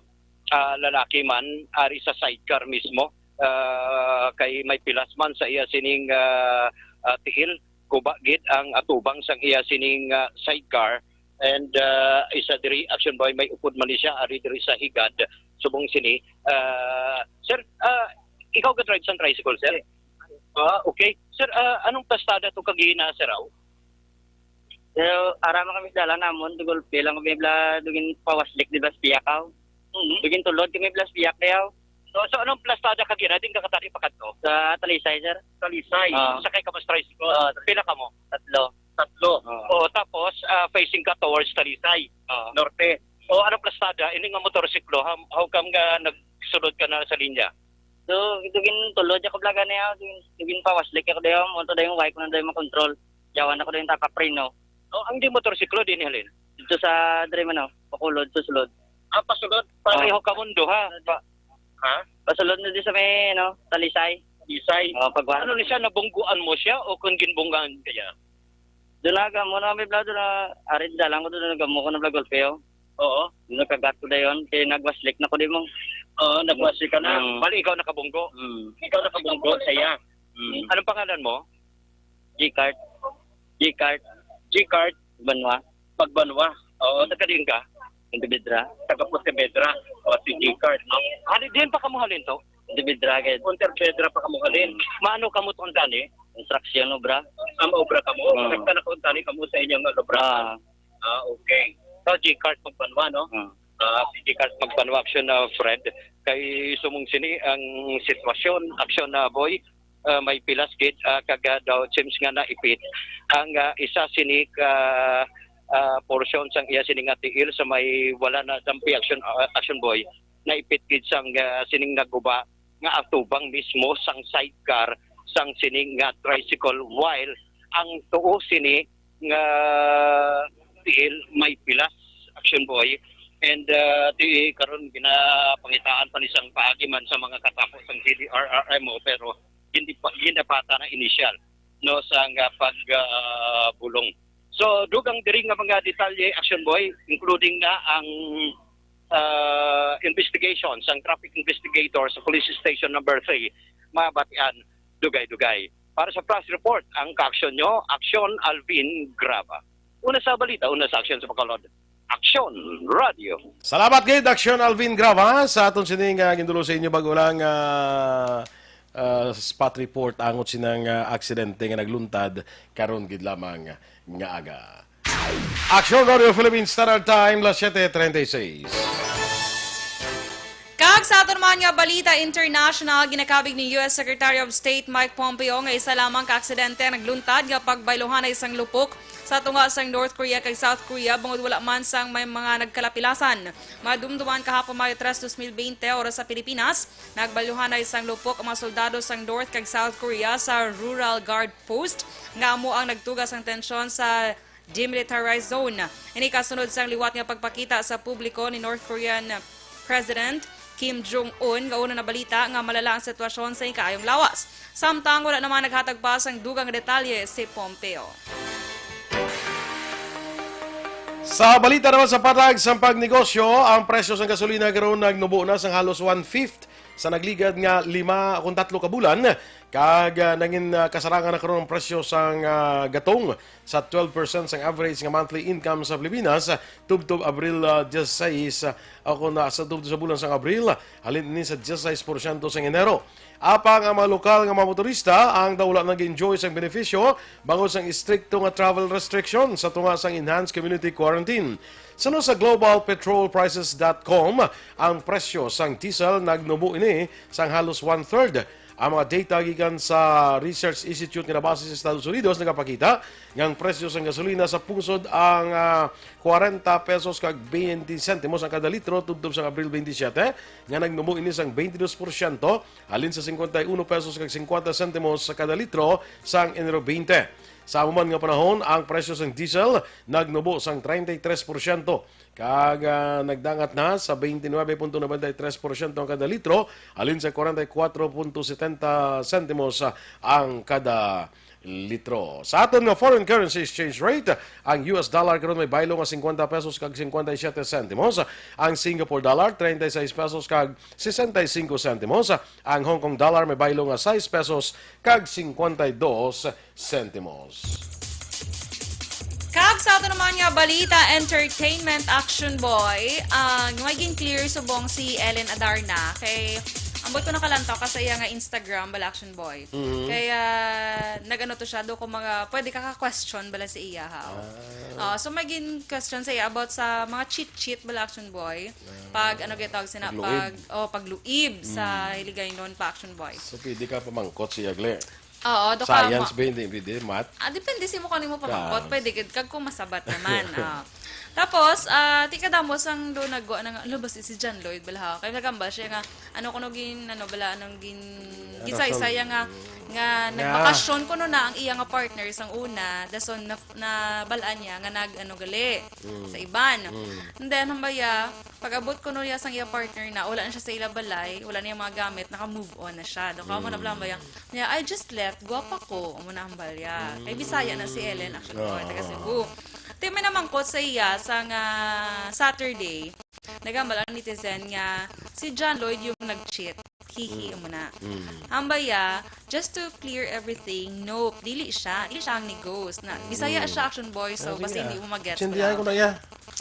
ah, lalaki man ari sa sidecar mismo, ah, kay may pilas man sa iya sining, ah, ah, tiil, guba gid ang atubang sang iya sining, ah, sidecar. And, ah, isa diri, Aksyon Boy, may upod man ni siya ari diri sa higad. Subong sini, ah, sir, ah, ikaw ga-drive sang tricycle, sir? Ah, okay. Sir, ah, anong plastada to kagina, sir, aw? Pero ara man kami sa dalan namon, dugol lang kami bla, dugin pawaslik di blas piyakaw. Mhm. Dugin tulod kami blas piyak kayaw. So, so anong plastada kagina, din kakatari pa kadto? Sa Talisay, sir. Talisay. Ah. Sakay ka mas tricycle. Ah. Pila ka mo? Tatlo. Tatlo. Ah. Oh, tapos, ah, facing ka towards Talisay, Ah. Norte. O, anong plastada? Ini nga motorsiklo, how, how come nga nagsulod ka na sa linya? So, ito gin tulod ako blaga niya, ito gin, ito gin pa-wash leg ako dayo, mo to dayo yung wife ko na dayo makontrol. Yawan ako dayo yung tapa preno. Oh, ang di motorsiklo din halin? Dito sa dre man, oh, pakulod, susulod. Ah, pasulod. Pareho ka mundo, ha? Pa, ha? Pasulod na din sa may, ano, Talisay. Talisay. Oh, pagwa. Ano ni siya, nabungguan mo siya o kung ginbunggaan kaya? Doon na, gamo na kami, bla, doon na, arid dalang ko doon, gamo ko na, bla, golpe, oh. Oo. Nakagat ko dayon, kay nagwaslik na ko di mo. Oo, nagwaslik ka na. Mm. Bali, ikaw nakabunggo. Mm. Ikaw nakabunggo sa iya. Mm. Anong pangalan mo? G-Cart. G-Cart. G-Cart. Banwa. Pagbanwa. Oo, taga diin ka? Pontevedra. Taga Pontevedra. O, si G-Cart, no? Ano, diin pa kamo halin to? Pontevedra, gid. Pontevedra pa kamo halin. Mm. Maano kamo to, ang dani? Construction, obra. Ang obra kamo? Mm. Nagtanakaw tani kamo sa inyong obra? Ah. Ah, okay. So, G-Cart Magbanwa, no? Ah. Ah, si G-Cart Magbanwa, Action, ah, Fred. Kay sumong sini ang sitwasyon, Action, ah, Boy, ah, may pilas gid, ah, kag, ah, daw seems nga naipit ang, ah, isa sini ka, ah, portion sang iya sini nga tiil sa may wala na dampi, Action, ah, Action Boy. Naipit gid sang, ah, sining naguba nga atubang mismo sang sidecar sang sining nga tricycle, while ang tuo sini nga tiil may pilas, Action Boy. And, uh, di karon ginapangitaan pa ni sang paagi man sa mga katapo sang P D R R M O, pero hindi pa, hindi pa ta na initial, no, sang, uh, pag, uh, bulong. So, dugang diri nga mga detalye, Action Boy, including na ang, uh, investigation sang traffic investigator sa Police Station Number Three, mabatian dugay-dugay. Para sa Flash Report, ang kaaksyon nyo, Aksyon Alvin Graba. Una sa balita, una sa aksyon sa Bacolod. Aksyon Radio. Salamat gid, Aksyon Alvin Graba, sa aton sining, ah, gindulo sa inyo bago lang, ah, ah, spot report angot sinang, ah, aksidente nga nagluntad karon gid lamang nga aga. Aksyon Radio Philippines Standard Time, las siete treinta y seis. Kag sa aton man nga balita international, ginakabig ni U S Secretary of State Mike Pompeo nga isa lamang ka aksidente ang nagluntad nga pagbayluhanay sang lupok sa tunga sang North Korea kag South Korea, bangod wala man sang may mga nagkalapilasan. Madumduman kahapon, Mayo tres, dos mil bente, oras sa Pilipinas, nagbayluhanay sang lupok ang mga soldado sang North kag South Korea sa Rural Guard Post, nga amo ang nagtuga sang tensyon sa demilitarized zone. Ini kasunod sang liwat nga pagpakita sa publiko ni North Korean President Kim Jong-un nga una nabalita nga malala ang sitwasyon sa ikaayong lawas. Samtang wala naman naghatag pa sang dugang nga detalye si Pompeo. Sa balita naman sa patag sang pagnegosyo, ang presyo sang gasolina karon nagnubo na sang halos one-fifth sa nagligad nga lima, kung tatlo ka bulan, kag, ah, nangin, ah, kasarangan na karon ang presyo sang, ah, gatong sa twelve percent sang average nga monthly income sa Pilipinas, ah, tubtob Abril, ah, diyesisais, ah, o kung na, sa tubtob sa bulan sang Abril, halin ini sa diyesisais porsyento sang Enero. Apang ang mga lokal nga mga motorista ang daw wala nag-enjoy sang benepisyo bangod sang istrikto nga travel restriction sa tunga sang enhanced community quarantine. Suno sa global petrol prices dot com, ang presyo sang diesel nagnubo ini sang halos one-third. Ang mga data gikan sa Research Institute nga nabase sa Estados Unidos nagapakita nga ang presyo sang gasolina sa pungsod ang, ah, kwarenta pesos kag twenty sentimos ang kada litro tubtob sang Abril twenty-seven, nga nagnubo ini sang twenty-two porsyento halin sa cincuenta y uno pesos kag cincuenta sentimos sa kada litro sang Enero twenty. Sa amo man nga panahon, ang presyo sang diesel nagnubo sang treinta y tres porsyento kag, ah, nagdangat na sa twenty-nine point nine three porsyento ang kada litro, halin sa kwarenta y kwatro punto setenta sentimos, ah, ang kada litro. Sa aton nga foreign currency exchange rate, ang U S dollar karon may baylo nga cincuenta pesos kag cincuenta y siete sentimos, ang Singapore dollar treinta y seis pesos kag sesenta y cinco sentimos, ang Hong Kong dollar may baylo nga sais pesos kag cincuenta y dos sentimos. Kag sa ato naman nga balita, entertainment, Action Boy, ah, may gin-clear subong si Ellen Adarna. Kay, ambot ko nakalantaw ka sa iya nga Instagram, bala, Action Boy. Mhm. Kaya, nag-ano to siya, do ko mga, pwede ka ka-question bala sa iya, ha? Ah. Ah, so, may gin-question sa iya about sa mga cheat-cheat bala, Action Boy. Ah. Pag, ano, gitawag sina, pagluib. Pag, oh, pagluib sa Mm. Hiligaynon pa, Action Boy. So, pwede ka pamangkot sa iya, Glenn? Oo, do ka Science mo. Ba, hindi, hindi, math? Ah, depende sa imo kung ano mo pamangkot. Ah. Pwede gid kag kung masabat naman. Ah. Tapos, ah, ti kadamo sang do nagwa na nga, "Lo, basi si John Lloyd bala, ha?" Kay nagambal siya nga, ano kuno gin, ano bala, anong gin, Ano gisaysaya sang nga, nga Nga. nagbakasyon kuno na ang iya nga partner sang una, dason na, nabalaan niya nga nag, ano, gali Mm. sa iban. Mm. And then, hambaya, pag-abot kuno niya sang iya partner na, wala na siya sa ila balay, wala na yung mga gamit, naka-move on na siya. Do ka mo na Mm. bala, hambaya, niya, "I just left, guwapa ko." Amo na ang balya. Kay Bisaya na si Ellen, actually, Oo. taga Cebu. Ti may namangkot sa iya sang Saturday, nagambal ang netizen nga si John Lloyd yung nag-cheat. Hihi, Mm. amo na. Mm. Ang balya, just to clear everything, nope, dili siya. Dili siya ang ni Ghost. Na, Bisaya Mm. siya, action boy, so Ah, sige basta na. hindi mo magets Sindihan pala. ko na iya.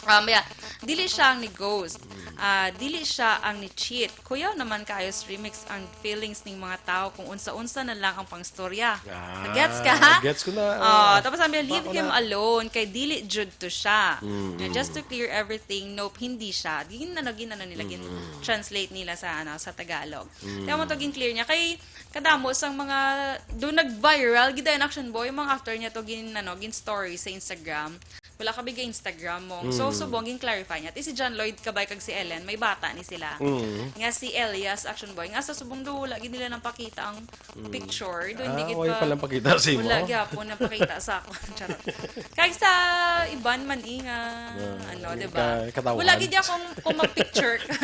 Um, yeah. Dili siya ang ni-ghost. Ah, dili siya ang ni-cheat. Kuyaw naman kaayo sa remix ang feelings ning mga tao kung unsa-unsa na lang ang pangstorya. Ah, Gets ka? gets ko na. Ah, Ah, tapos sabi, "Leave bako him na. alone, kay dili jud to siya." Mm, And just mm. to clear everything, nope, hindi siya. Gin-, ano, gin-, ano nila, Mm, mm. gin-translate nila sa, ano, sa Tagalog. Mm. Kaya mo to gin-clear niya. Kay kadamo sang mga, do nag-viral, gid ang action boy, mga after niya to gin, ano, gin-story sa Instagram. Wala ka bigay Instagram mo. So, Mm. subong gin-clarify niya. Ti si John Lloyd kabay kag si Ellen, may bata ni sila. Mm. Nga si Elias, action boy. Nga sa subong do, wala gid nila nang pakita ang Mm. picture. Do, Ah, hindi gid wala pa. palang pakita sa imo? Wala gyapon nang pakita sa ako. Charot. Kag sa iban man, eh, nga, Ah, ano, di ba? ka-, katawan. Wala gid ya kung, kung mag-picture ka.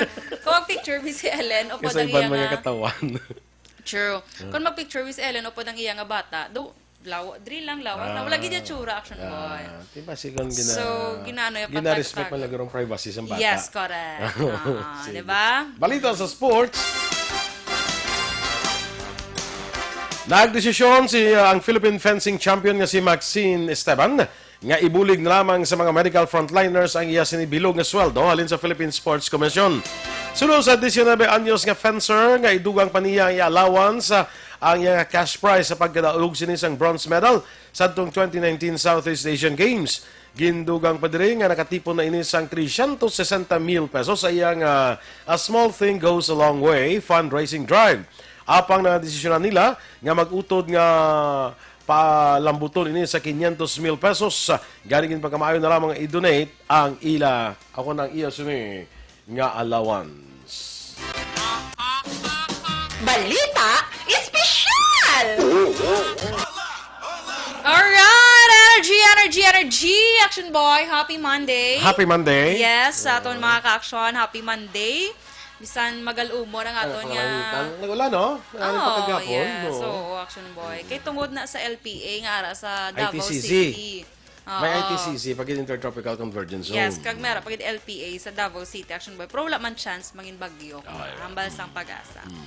Kung mag-picture mi si Ellen, o Kay sa pag ang iban iya man nga nga katawan. True. Ah. Kung mag-picture mi si Ellen, o pag ang iya nga bata, do, lawa, diri lang, lawa. Ah. Wala gid ya tsura, action boy. Ah, di ba, sigon gina-, So, gina-ano ya, gina-respect pagtago-tago. man lang ang privacy sa bata. Yes, correct. Ah, Sige. di ba? Balita sa sports. Nagdesisyon si, uh, ang Philippine fencing champion nga si Maxine Esteban nga ibulig na lamang sa mga medical frontliners ang iya sini bilog nga sweldo halin sa Philippine Sports Commission. Suno sa diecinuebe anyos nga fencer nga idugang pa niya ang iya allowance, uh, ang iya cash prize sa pagkadaog sini sang bronze medal sa atong twenty nineteen Southeast Asian Games. Gindugang pa diri nga nakatipon na ini sang trescientos sesenta mil pesos sa iyang, ah, A Small Thing Goes a Long Way fundraising drive. Apang nadesisyonan nila nga mag-utod nga palambuton ini sa quinientos mil pesos. Gani, ginpakamaayo na lamang i-donate ang ila, ako na ang iya sini nga allowance. Balita Espesyal! Alright! Energy, energy, energy! Action Boy, happy Monday! Happy Monday! Yes, sa aton mga ka-action, happy Monday! Bisan magal-umor ang Ano, aton nga pangalangitan? Nag-ulan, no? Ano, Oo, pagkagapon? yes. Oo. Oo, Action Boy. Kay tungod na sa L P A nga ara sa Davao I T C C. City. May Oo. I T C C, pag Intertropical Convergence Zone. Yes, kag may ara pag L P A sa Davao City, Action Boy. Pero wala man chance mangin bagyo. Ay, Hambal sang pag-asa. Mm.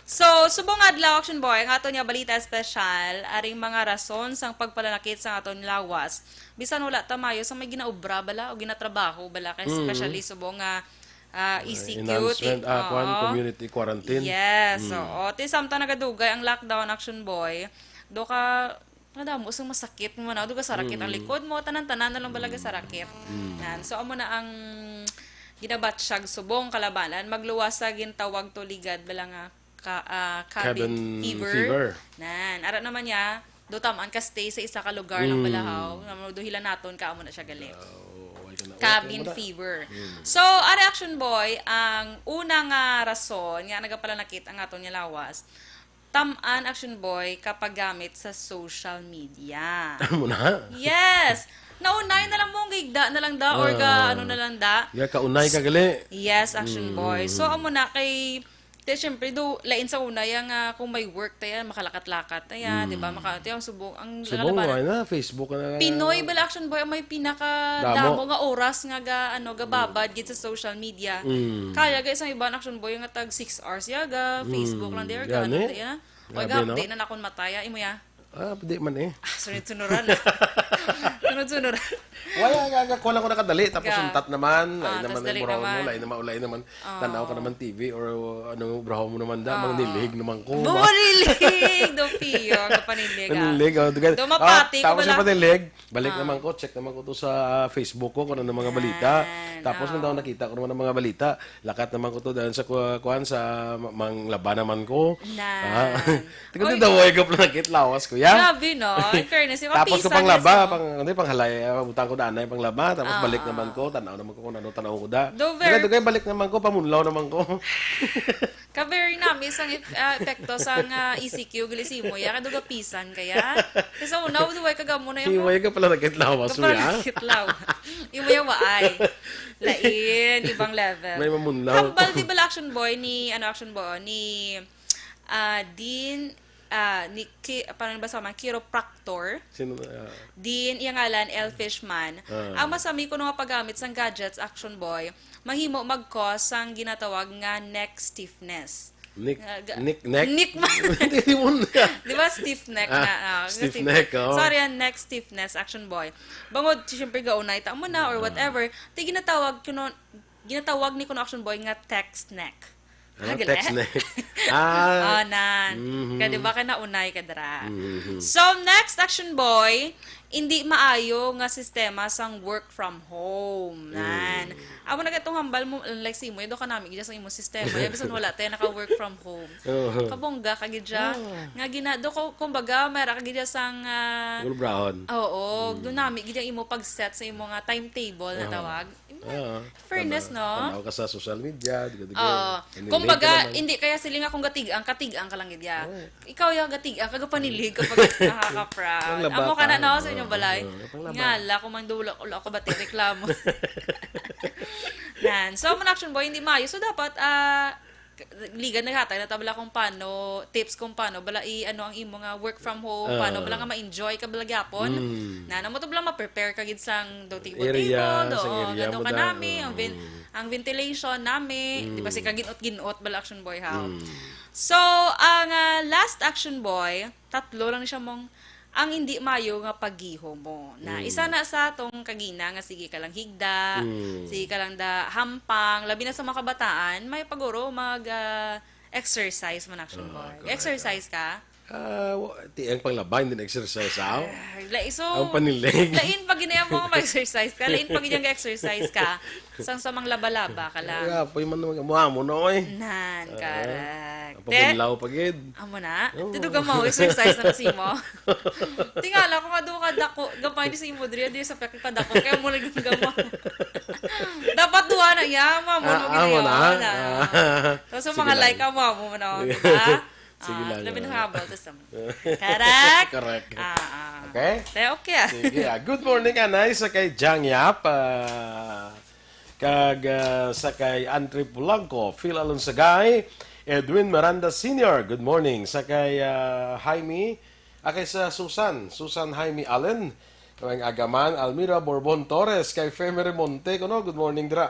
So, subong adlaw, Action Boy, ang aton nga balita espesyal, aring mga rason sang pagpalanakit sang aton lawas. Bisan wala ta maayo sa may ginaobra bala o ginatrabaho bala, kay Mm. especially subong nga, ah, Ay, E C Q, enhancement, ti-, ah, kwan, oo. community quarantine. Yes, Mm. oo. Ti samtang nagadugay ang lockdown, Action Boy, do ka, madamo sang masakit mo na, do ka sarakit ang Mm. likod mo, tanan-tanan na lang bala Mm. gasarakit. Mm. Yan. So, amo na ang ginabatsyag subong kalabanan, magluwas sa gintawag to ligad bala nga ka-, ah, cabin Cabin fever. fever. Nan, ara naman niya, do taman ka stay sa isa ka lugar lang Mm. balahaw, nga mo duhilan naton ka amo na siya gali. Ah, oo, okay ka na. Cabin Okay mo na. fever. Mm. So, ari, Action Boy, ang una nga rason nga nagapalanakit ang aton nga lawas, tam-an, Action Boy, kapaggamit sa social media. Amo na? Yes! Naunay na lang mo, nga igda na lang da, or ga, Ah. ano na lang da. Ga kaunay ka gali. Yes, Action Mm, Boy. mm, So, mm. amo na kay, te, syempre, do, lain sa una, ya nga kung may work ta yan, makalakat-lakat ta yan, Mm. di ba? Maka-, te, ang subong, ang Subong, lalabanan. Ay na, Facebook na lang. Pinoy bala, Action Boy, ang may pinakadamo Damo. nga oras nga ga, ano, gababad gid sa social media. Mm. Kaya, guys, ang iban, Action Boy, nga tag six hours, ya, ga, Mm, Facebook lang, there, ga, gani? ano, te, ya. O, Grabe, ga, no? di na nakon mataya, imo, ya. Ah, di man eh. Ah, sunod-sunuran. Sunod-sunuran. Wala nga, nga, kuha lang ko nakadali, tapos Ga. untat naman, lain Ah, tas naman ang dali buraw mo, naman. lain naman, lain naman, Oo. tanaw ka naman T V, or ano, buraw mo naman da, Oo. mangnilig naman ko, ba? Bumalilig, do, Pio, ang kapanit Panilig, oh, dugan. Do mapati ko tapos bala. Yung panilig, balik naman ko, check naman ko to sa Facebook ko kung ano mga balita. Yan, tapos nung oh. Daw nakita ko naman ang mga balita, lakat naman ko to dahil sa ku-, kuan sa ma-, manglaba naman ko. Nan. Ah. Tingnan Oy, daw, ay gap lang nakit lawas ko, ya. Grabe, no? In fairness, yung Tapos ko kapisan pang niya laba, sa pang, ano, pang halay, ah, butang ko daan na yung pang laba, tapos Ah, balik ah. naman ko, tanaw naman ko kung ano, tanaw ko da. Though Dugay, very dugay, balik naman ko, pamunlaw naman ko. Ka very nami sang ep-, ah, epekto sang E C Q, gali sa imo, ya, kay duga pisan kaya. Kasi una, duway ka gamo na yung Hiway ka pala nakit lawas mo, Kapag ya. nakitlaw. Imo yung waay. Lain, ibang level. May mamunlaw. Hambal, di ba, Action Boy, ni, ano, Action Boy, ni, ah, Dean, ah, ni Ki-, paano ba sa mga chiropractor? Sino, ah? Dean, iyang ngalan, L. Fishman. Ah. Ang masami kuno nga paggamit sang gadgets, Action Boy, mahimo mag-cause sang ginatawag nga neck stiffness. Nick, Ah, ga-, Nick, Neck? Nick man. Hindi mo na. Di ba stiff neck Ah, na? Ah, stiff stiff neck, neck. Oh. Sorry, ang neck stiffness, Action Boy. Bangod, siyempre, gaunay ta mo na or Ah. whatever. Ti ginatawag kuno, ginatawag ni kuno Action Boy nga text neck. Ah, Ah, gali? text neck. Ah. Oh, nan. Mhm. Kaya di ba ka naunay ka dira? Mhm. So, next, Action Boy, hindi maayo nga sistema sang work from home. Nan. Mm. Amo na gatong hambal mo, like, si mo, do ka nami gid sa imo sistema. Ya, bisan wala tayo naka-work from home. Oo. Kabongga ka gid siya. Oo. Nga gina-, do ko, kumbaga, may ra ka gid sang, ah, Gulbrahon. Oo, Mm. do nami gid ang imo pag-set sa imo nga timetable na Oo. tawag. Oo. Fairness, Tanaw, no? tanaw ka sa social media, diga-diga. Oo. Panilig Kumbaga, ka naman. hindi kaya sila nga kung gatig-ang, katig-ang ka lang gid ya. Oo. Ikaw yung gatig-ang, kagapanilig kapag nakaka-proud. Ang laba Amo ka na, pa. no, sa inyong Oo, balay. oo, ang laba. Nga, la, kung mang dulo, wala ko ba reklamo? Nan. So, ang Action Boy, hindi maayo. So, dapat, ah, ligan naghatag na tabla kung paano, tips kung paano, bala i, ano, ang imo nga work from home, Ah. paano bala nga ma-enjoy ka bala gyapon. Mm. Na, namo to bala ma-prepare ka gid sang do table, Area, table, do, sang oh, area gado mo ka da. nami, ang vin-, Mm. ang ventilation nami, di ba, Mm. si kaginot-ginot bala, Action Boy, ha? Mm. So, ang, ah, last, Action Boy, tatlo lang siya mong, ang hindi mayo nga pagiho mo. Na Mm. isa na sa atong kagina nga sige ka lang higda, Mm. sige ka lang da hampang, labi na sa mga kabataan, may paguro mag, ah, exercise man, Action Ah, Boy. correct. Exercise ka? Ah, wa-, ti ang panglaba, hindi na exercise, aw? Ah, la-, so, Ang panilig. lain pa gid ang mga exercise ka, lain pa gid ang exercise ka. Sang sa mga laba-laba ka lang. Kaya, apoy man naman, amo-amo na, oy. Nan, Ah, correct. ang pabunlaw pa gid. Amo na? Oo. Ti dugang mo, exercise na kasi mo. Tingala ko nga doon ka dako, gamay ni sa imo diri, diri sa pek ka dako, kaya mo lagi gamay. Dapat duha na, ya, mo, mo, Ah, mo, amo na? ginayawan na. Ah. So, sa Sige mga lang. like, amo, amo, no? Diba? Sige Ah, lang, labi na ah. habol, tas naman. Correct? Correct. Ah, ah. Okay? Te, okay, ah. Sige, ah. Good morning, anay, sa kay Jang Yap, ah, kag, ah, sa kay Andre Polanco, Phil Alonsagay, Edwin Miranda Senior, good morning. Sa kay, ah, Jaime, ah, kay sa Susan, Susan Jaime Allen, kay Agaman, Almira Borbon Torres, kay Feme Remonte, kuno, good morning, dira.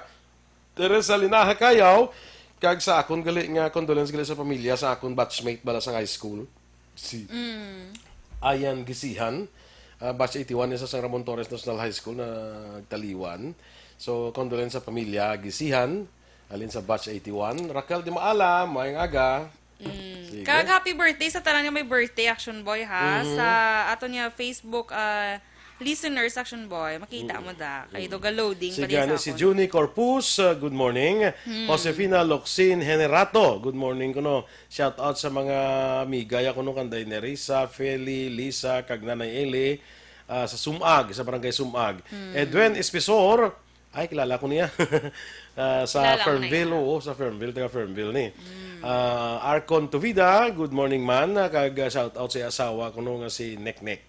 Teresa Linaha Kayaw, kag sa akon gali nga condolence gali sa pamilya sa akon batchmate bala sa high school, si Mm. Ayan Gisihan, ah, batch eighty-one niya sa San Ramon Torres National High School na nagtaliwan. So, condolence sa pamilya Gisihan, alin sa batch eighty-one. Raquel Di Maala, maayong aga. Mm. Sige. Kag happy birthday sa tanan nga may birthday, Action Boy, ha? Mhm. Sa ato niya Facebook, ah, listeners, Action Boy, makita Mm. mo da. Kay Mm. do ga-loading Si pa din sa gani, si akon. Junie Corpus, uh, good morning. Mm. Josefina Locsin Generato, good morning kuno. Shout out sa mga amiga ya kuno, kanday Nerissa, Feli, Lisa, kag Nanay Eli, ah, sa Sumag, sa Barangay Sumag. Mm. Edwin Espesor, Ay, kilala ko niya. Ah, sa Kilala ko na Fernville, yan. oo, sa Fernville, taga Fernville ni. Mm. Ah, Arcon Tuvida, good morning man. Ah, kag, ah, shout out sa asawa ko no nga si Neknek.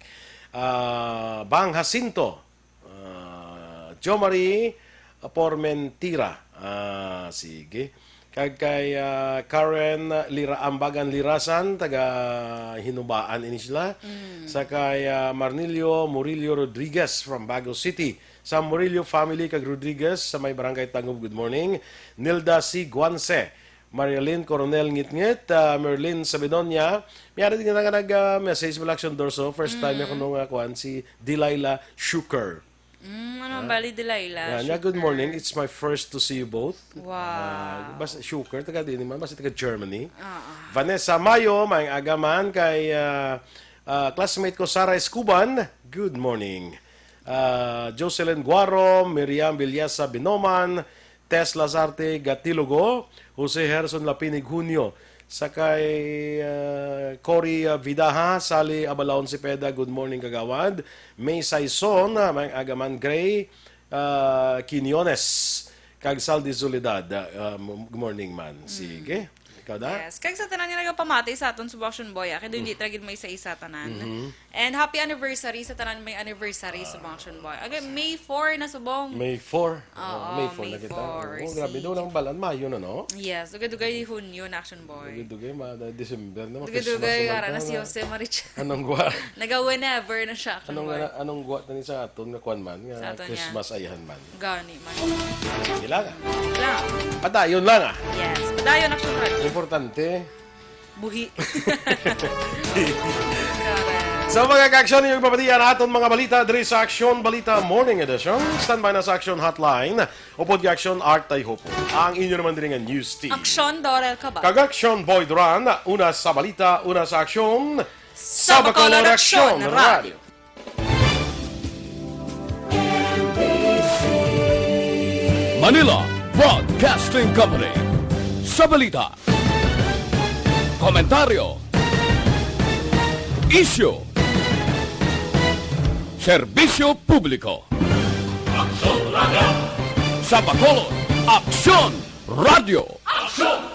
Ah, Bang Jacinto, ah, Jo Marie Pormentira. Ah, sige. Kag kay, ah, Karen Lira-, Ambagan Lirasan, taga Hinubaan ini sila. Mm. Sa kay, ah, Marnilio Murillo Rodriguez from Bago City. Sa Murillo family kag Rodriguez sa may Barangay Tangub, good morning. Nilda C. Guanse, Marilyn Coronel Ngitngit, ah, Merlin Sabidonia. May ari din nga nag, ah, message mo, Action Dorso. First time Mm. ako nung, ah, kuan, si Delilah Shuker. Mm, ano Ah. ang bali, Delilah? Yan, yeah, good Shuker. morning. It's my first to see you both. Wow. Ah, basta Shuker, taga din man, basta taga Germany. Ah, ah. Vanessa Mayo, maayong aga man kay, ah, Ah, classmate ko, Sara Escuban, good morning. Ah, Jocelyn Guaro, Miriam Villasa Binoman, Tess Lazarte Gatilogo, Jose Herson Lapinig Junio, sa kay, ah, Cory, ah, Vidaha, Sally Abalaon Cepeda, good morning, kagawad. May Saison, ah, may Agaman Gray, ah, Quiñones, kag Sal de Soledad. Ah, ah, good morning man. Sige. Ikaw da? Yes. Kag sa tanan nga nagapamati sa aton subong, Action Boy, ah, kay hindi ra gid may isa-isa tanan. And happy anniversary sa tanan may anniversary subong, Action Boy. Again, May four na subong. May four. Oo, Oh, May four May na kita. four. Oh, grabe, Si daw lang balan. Mayo na, no? Yes, dugay-dugay Hunyo na, Action Boy. Dugay-dugay, ma, December na, Christmas Dugay-dugay, naman ara na ta si na. Jose Maricha. Anong gwa? Naga-whenever na siya, Action Anong Boy. nga, anong gwa tani sa aton nga kwan man, nga Sa aton niya. Christmas ayahan man? Gani man. Sige lang, ah. Lang. Padayon lang, ah. Yes, padayon, Action Boy. Importante. Buhi. Correct. Sa mga ka-aksyon, inyong pamatian aton mga balita diri sa Aksyon Balita Morning Edition. Standby na sa Aksyon Hotline, upod kay Aksyon Art Tayhopo. Ang inyo naman diri nga news team. Aksyon Dorel Cabal. Kag Aksyon Boy Duran, una sa balita, una sa aksyon. Sa Sa Bacolod Bacolod Aksyon Aksyon Radio. Radio. Manila Broadcasting Company. Sa balita, komentaryo, isyu, serbisyo publiko. Aksyon Radio. Sa Bacolod, Aksyon Radio. Aksyon